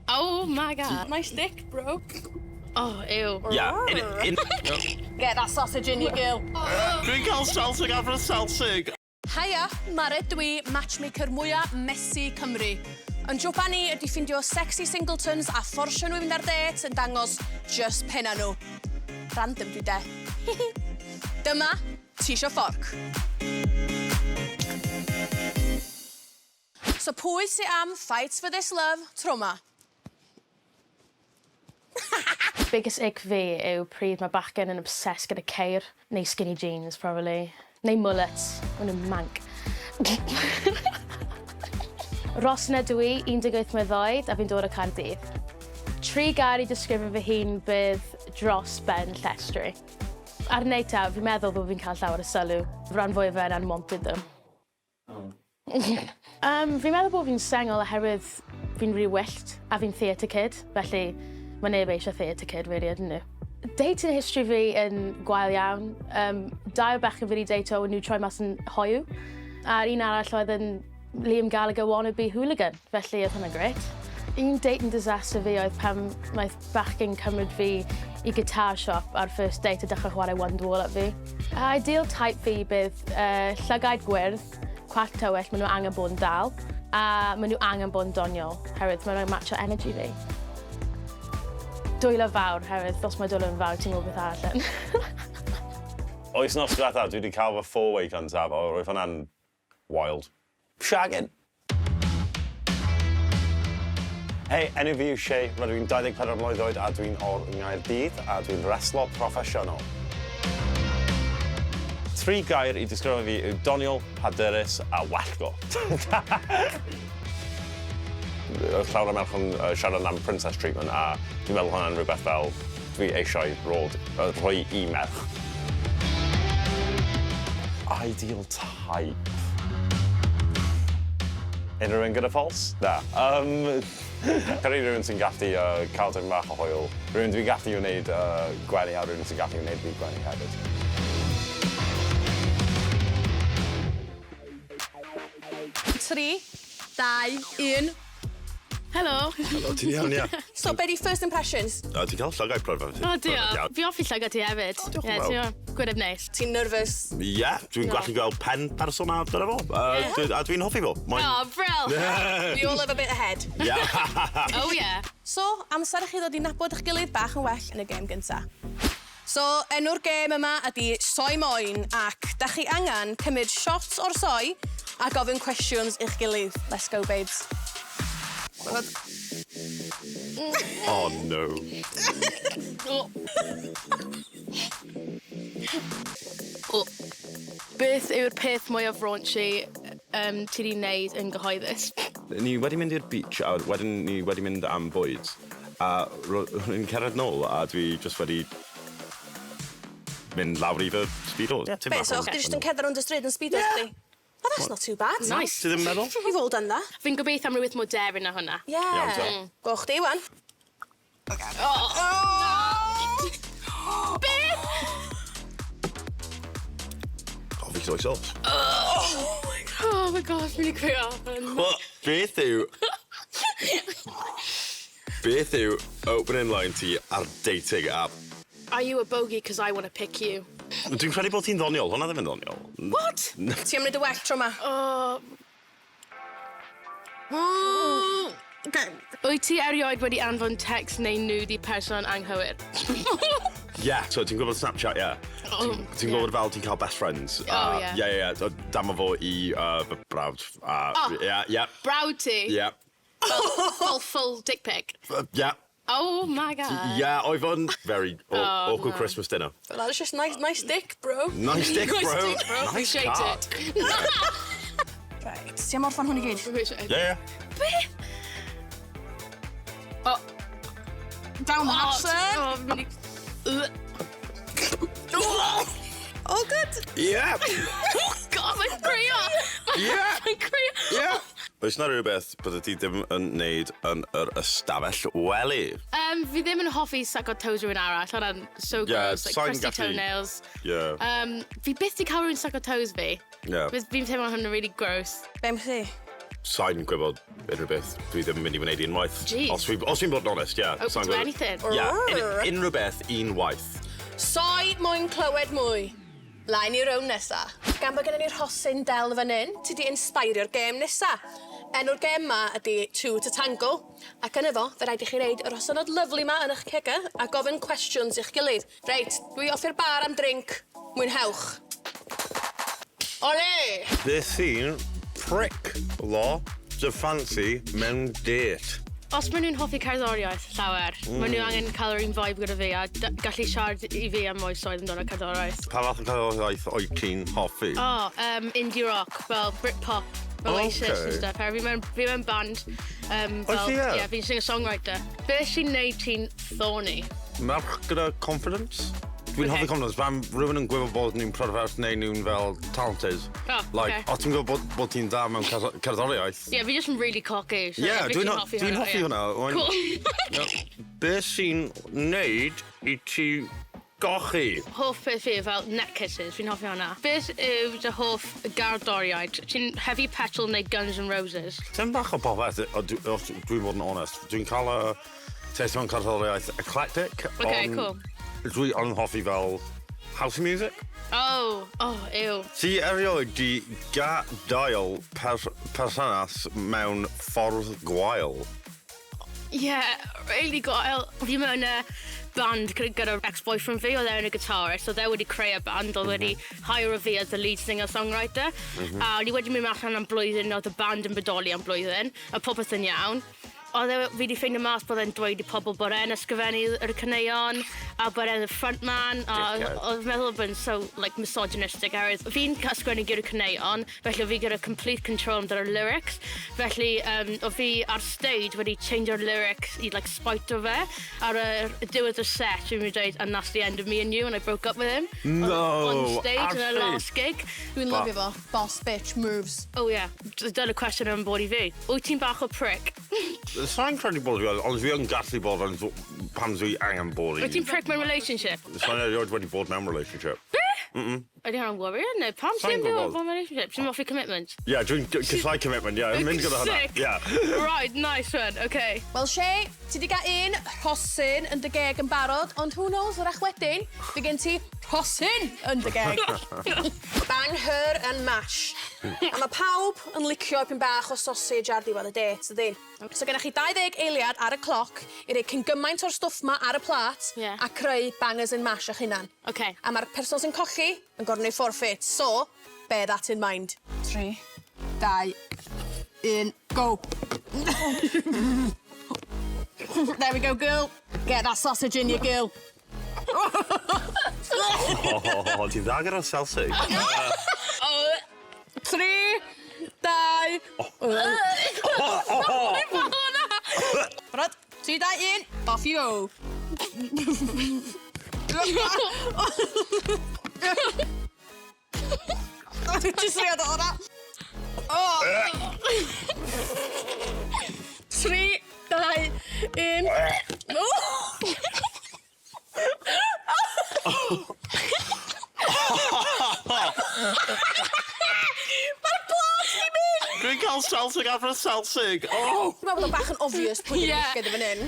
Oh my God. Nice dick, bro. Oh, ew. Yeah. In, in... Get that sausage in you, girl. Dwi'n cael selsig ar fy selsig. Haia, Mared dwi, matchmaker mwya messy Cymru. Yn joban i ydi ffindio sexy singletons a fforsio nhw i fynd ar dêt yn dangos just penna nhw. Random dwi de. Dyma Ti isio fforc? So pwy sy am fight for this love tro 'ma? Biggest ick fi yw pryd mae bachgen yn obsessed gyda ceir, neu skinny jeans probably, neu mullets, ma' nhw'n manc. Rosna dw i, 18 mlwydd oed, a fi'n dod o Caerdydd. Tri gair i disgrifio fy hun bydd dros ben llestri. Ar night out, fi'n meddwl bod fi'n cael llawer o sylw. Rhan fwyaf fe'n unwanted though. Oh. Fi'n meddwl bod fi'n sengl oherwydd fi'n rhy wyllt a fi'n theatre kid, felly mae neb eisiau theatre kid really, ydyn nhw. Dating history fi yn gwael iawn. Dau o bechgyn fi wedi deito o'n nhw troi mas yn hoyw, a'r un arall oedd yn Liam Gallagher wannabe hooligan, felly oedd hwnna'n grêt. Un dating disaster fi oedd pan wnaeth bachgen cymryd fi i guitar shop ar first date a dechrau chwarae Wonderwall at fi. Ideal type fi bydd llygaid gwyrdd, cwallt tywyll, maen nhw angen bod yn dal, a maen nhw angen bod yn doniol, herwydd maen nhw'n matcho energy fi. Dwylo fawr, herwydd os mae dwylo yn fawr ti'n gwybod beth arall yn. Wythnos diwethaf dwi 'di cael fy four-way cyntaf a roedd hwnna'n Wild. Shaggin'! Hei, enw fi yw Shay, rydw i'n 24 mlwydd oed a dwi'n o'r Nghaerdydd a dwi'n reslo proffesiynol. Tri gair i disgrifio fi yw doniol, hyderus a wallgo. Oedd llawer o merch yn siarad am princess treatment a dwi'n meddwl hwnna'n rhywbeth fel dwi eisiau rod, rhoi i merch. Ideal type. Unrhyw un gyda ffals? Na. Um, Credu rhywun sy'n gallu cael tipyn bach o hwyl. Rhywun dwi'n gallu wneud gwenu a rhywun sy'n gallu wneud fi gwenu hefyd. 3, 2, 1. Helo. Helo, ti'n iawn, ia? So, be di first impressions? Ti'n cael llygaid prydferth. O, diolch. Fi hoffi llygad ti hefyd. O, diolch yn fawr. Ie, ti'n gwyneb neis. Ti'n nervous? Ie, dwi'n gallu gweld pen person a dyna fo. A dwi'n hoffi fo. O, brill! We all have a bit of head. Ie. Oh yeah. So, amser i chi ddod i nabod eich gilydd bach yn well yn y gêm gynta. So, enw'r gêm yma ydi Soi Moyn ac da chi angen cymryd shot o'r soi a gofyn cwestiwns i'ch gilydd. Let's go, babes. Barod? Oh no. O. O. Beth yw'r peth mwyaf raunchy um, ti 'di wneud yn gyhoeddus? Ni wedi mynd i'r beach a wedyn ni wedi mynd am bwyd a ni'n cerdded nôl a dwi jyst wedi mynd lawr i fy speedos. Be, so o'ch chdi jyst yn cerdded rownd y stryd yn speedos chdi? Oh, that's not too bad. Nice. Ti ddim yn meddwl? We've all done that. Fi'n gobeithio am rywbeth mwy daring na hwnna. Yeah. Iawn te. Go chdi wan. Oh! Beth? Coffee soy sauce. Oh my gosh, fi'n mynd i crio. Beth yw... Beth yw opening line ti ar dating app? Are you a bogey cause I wanna pick you? Dwi'n credu bod ti'n ddoniol, hwnna ddim yn ddoniol. What? Ti am wneud y well tro 'ma? Oh. Mm. Okay. Wyt ti erioed wedi anfon text neu nude i person anghywir? Yeah, so ti'n gwybod Snapchat, yeah? Oh, Ti'n gwybod fel ti'n cael best friends? Oh, yeah. Yeah. So, Damo fo i fy brawd. Oh. Yeah, Brawd ti? yeah. Full, full dick pic? Yeah. Oh my God. Yeah, oedd o'n very Oh, awkward no. Christmas dinner. Well, that's just nice, nice dick, bro. Nice dick, Nice bro. dick, bro. Nice Appreciate cock. it. Right, ti am orffan hwn i gyd? Appreciate it. Yeah. Be? Oh. Down the hatch, sir. Oh, fi'n mynd i... Ugh. All good. Yeah. Oh God, mae'n crio! Yeah. Mae'n crio! Yeah. Oes na rhywbeth bydde ti ddim yn neud yn yr ystafell wely? Fi ddim yn hoffi suck o toes rhywun arall. Hwnna'n so Yeah, gross. Like sai'n crusty gallu- toenails. Yeah. Fi byth 'di cael rhywun suck o toes fi. Yeah. Fi'n teimlo hwnna'n really gross. Be am chdi? Sa'n gwybod unrhyw beth dwi ddim yn mynd i wneud unwaith. Jeez. Os dwi'n os dwi'n bod yn onest, yeah. Open Sai'n to gwybod- anything. Yeah, unrhyw beth unwaith. Soi moyn clywed mwy. Laen i rownd nesa. Gan bod gennym ni rhosyn del fan hyn, ti di inspirio'r gêm nesa. Enw'r gêm ma ydi Two to Tango, ac yn efo, fe rhaid i chi reid y rhosynod lyfli ma yn eich cega a gofyn cwestiwns i'ch gilydd. Reit, dwi off i'r bar am drink. Mwynhewch. Olé! Beth sy'n prick lo dy ffansi mewn date? Os maen nhw'n hoffi cerddoriaeth llawer, maen nhw angen cael yr un vibe gyda fi a gallu siarad i fi am oesoedd amdano cerddoriaeth. Pa fath o cerddoriaeth wyt ti'n hoffi? Oh, indie rock, fel Britpop, Oasis Okay. and stuff. Fi mewn band. Wyt Fel, ti, ie? yeah, fi'n singer-songwriter. Beth sy'n neud ti'n thorny? Merch gyda confidence? Dwi'n Okay. hoffi confidence, pan rhywun yn gwybod bod nhw'n prydferth neu nhw'n fel talented. Oh, Like, okay. os ti'n gwybod bod ti'n dda mewn cerddoriaeth. Yeah, fi just yn really cocky. So Yeah, fi hoffi dwi'n hwnna, hoffi ie. hwnna. Cool. Yeah. Beth sy'n neud i ti gochi? Hoff peth fi yw fel neck kisses, fi'n hoffi hwnna. Beth yw dy hoff gerddoriaid? Ti'n heavy petrol neu Guns N' Roses? Ti'n bach o popeth, os dwi'n bod yn onest. Dwi'n cael y taste mewn cerddoriaeth eclectic. Okay, ond cool. Dwi yn hoffi fel house music. Oh, ew. Ti erioed di gadael perthynas mewn ffordd gwael? Yeah, really gwael. Fi mewn y band gyda ex-boyfriend fi, oedd e'n y guitarist, oedd e wedi creu y band, oedd wedi hire fi as the lead singer-songwriter. A o'n i wedi mynd allan am blwyddyn, oedd y band yn bodoli am blwyddyn, a popeth yn iawn. Oedd e, fi wedi ffeindio mas bod e'n dweud i pobl bod e'n ysgrifennu yr caneuon, a bod e'n y frontman, a Dickhead. oedd meddwl bod e'n so, like, misogynistic, oherwydd fi'n ysgrifennu gyda'r caneuon, felly fi gyda complete control amdano'r lyrics, felly oedd fi ar stage wedi changeo'r lyrics i, like, spite o fe, ar y diwedd y set, fi'n mynd dweud, "And that's the end of me and you," and I broke up with him. No, On stage, ar in the stage? last gig. Dwi'n lyfio fo. Boss bitch moves. Oh yeah, dyna'r cwestiwn yn bod i fi. Wyt ti'n bach o prick? Sa'n credu bod fi, ond fi yn gallu bod yn pam dwi angen bod i. Wyt ti'n prick mewn relationship? Sa'n erioed wedi bod mewn relationship. Ydy hwnna'n worry, neu pam Sai'n ti'n byw gwbod. mewn relationship? Ti'n hoffi commitment? Yeah, dwi'n casau commitment, yeah, yn mynd gyda hwnna. Sick. Yeah. Right, nice one, okay. Wel, Shay, ti di gael un rhosyn yn dy geg yn barod, ond who knows, wrach wedyn, fi gen ti rhosyn yn dy geg. Bang her and mash. A mae pawb yn licio ipyn bach o sausage ar ddiwedd y date, ydyn? So gennych chi 20 eiliad ar y cloc i roi cyn gymaint o'r stwff ma ar y plat a creu bangers and mash eich hunan. Okay. A mae'r person sy'n cochi yn gorfod gwneud forfeit. So, bear that in mind. 3, 2, 1, go! There we go, girl. Get that sausage in you, girl. Oh, ti'n dda gyda'r selsig. Oh, 3, 2. Barod? 3, 2, 1, off you go. Just read o hwnna. Oh. 3, 2, 1. Oh! Mae'r plat di mynd! Dwi'n cael selsig ar fy selsig. Oh! Dwi'n meddwl bod o bach yn obvious pwy yw'r yeah. fan hyn.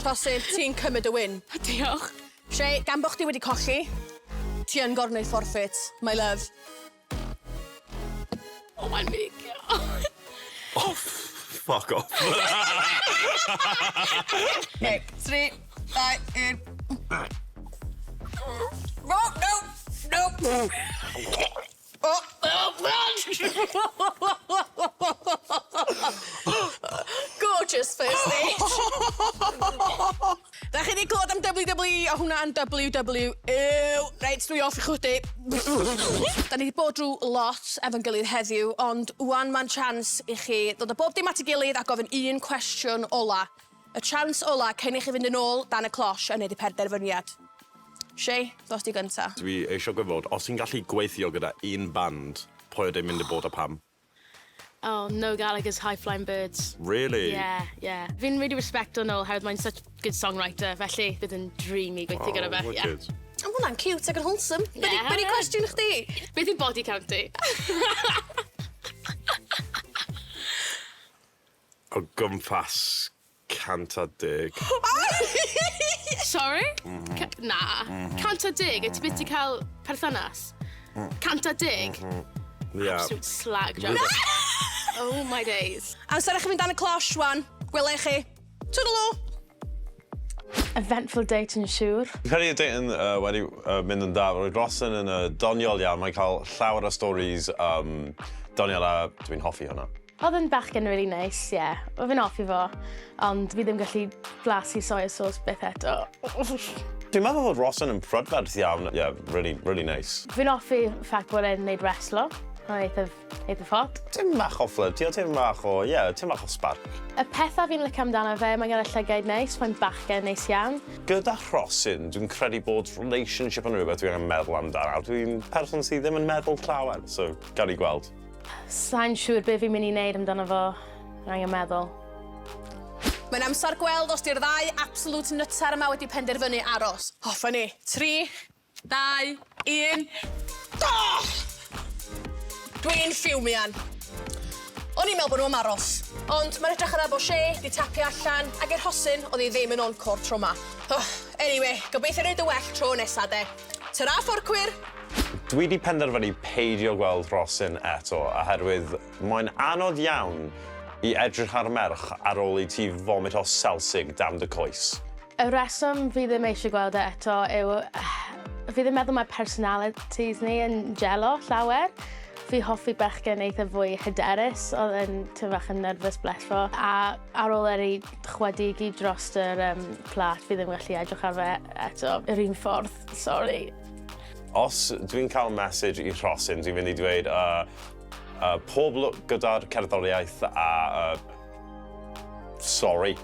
Rhosyn, ti'n cymryd y win. Diolch. Shay, gan bo chdi wedi colli, ti yn gorfod gwneud forfeit, my love. Oh, mae'n god. Oh, fuck off. Okay, 3, 2, 1. Oh, no, no. Oh, oh, Gorgeous first date. Da chi wedi clywed am WWE a hwnna yn WW. Ew, reit, dwi off i chwdu. Da ni wedi bod drwy lot efo'n gilydd heddiw, ond wan mae'n chance i chi ddod â bob dim at ei gilydd a gofyn un cwestiwn ola. Y chance ola cyn i chi fynd yn ôl dan y cloche a wneud y penderfyniad. Shay, dos di gynta. Dwi eisiau gwybod, os ti'n gallu gweithio gyda un band, pwy ydy'n mynd i bod a pam? Oh, Noel Gallagher's High Flying Birds. Really? Yeah. Fi'n really respecto Noel, herwydd mae'n such good songwriter, felly bydd yn dream i gweithio gyda fe. Yeah. Wicked. Ond hwnna'n cute ac yn wholesome. Be di cwestiwn chdi? Beth yw body count ti? O gwmpas 110. Sorry? Na. 110? Ti byth 'di cael perthynas? 110? Yeah. Absolute slag job. Oh my days. Amser i chi fynd dan y closh, wan. Gwela i chi. Toodaloo! Eventful date yn siŵr. Fi'n credu y date yn uh, wedi uh, mynd yn dda. Roedd Rosyn yn uh, doniol iawn. Mae'n cael llawer o stories um, doniol a dwi'n hoffi hwnna. Oedd yn bachgen really nice, ie. Yeah. Oedd fi'n hoffi fo, ond fi ddim gallu blasu soya sauce byth eto. Dwi'n meddwl fod Rosyn yn prydferth iawn. Yeah, really, really nice. Fi'n hoffi ffact bod e'n neud reslo. Mae'n eithaf, eithaf hot. Tim bach o flirty, tim bach o, yeah, tim bach o spark. Y pethau fi'n licio amdano fe, mae'n gyda llygaid neis, mae'n bachgen neis iawn. Gyda Rhosyn, dwi'n credu bod relationship yn rhywbeth dwi angen meddwl amdano. Dwi'n person sydd ddim yn meddwl llawer, so gawn ni gweld. Sa'n siŵr be fi'n mynd i wneud amdano fo, rhaid angen meddwl. Mae'n amser gweld os 'di'r ddau absolute nutter yma wedi penderfynu aros. Off â ni. 3, 2, 1. Oh! Dwi'n ffiwmian. O'n i'n meddwl bod nhw am aros. Ond mae'n edrych yna bod Shay 'di tapio allan ac i'r Rhosyn oedd hi ddim yn encore tro 'ma. Oh, anyway, gobeithio neud y well tro nesa de. Tara fforcwyr! Dwi 'di penderfynu peidio gweld Rhosyn eto oherwydd mae'n anodd iawn i edrych ar merch ar ôl i ti vomito selsig dan dy coes. Y reswm fi ddim eisiau gweld e eto yw fi ddim meddwl mae personalities ni yn gelo llawer. Fi hoffi bechgyn eitha fwy hyderus, oedd yn tipyn bach yn nervous bless fo. A ar ôl er i chwedigi dros yr um, plat, fi ddim gallu edrych ar fe eto yr un ffordd, sorry. Os dwi'n cael message i Rhosyn, dwi'n mynd i dweud pob lwc gyda'r cerddoriaeth a sorry.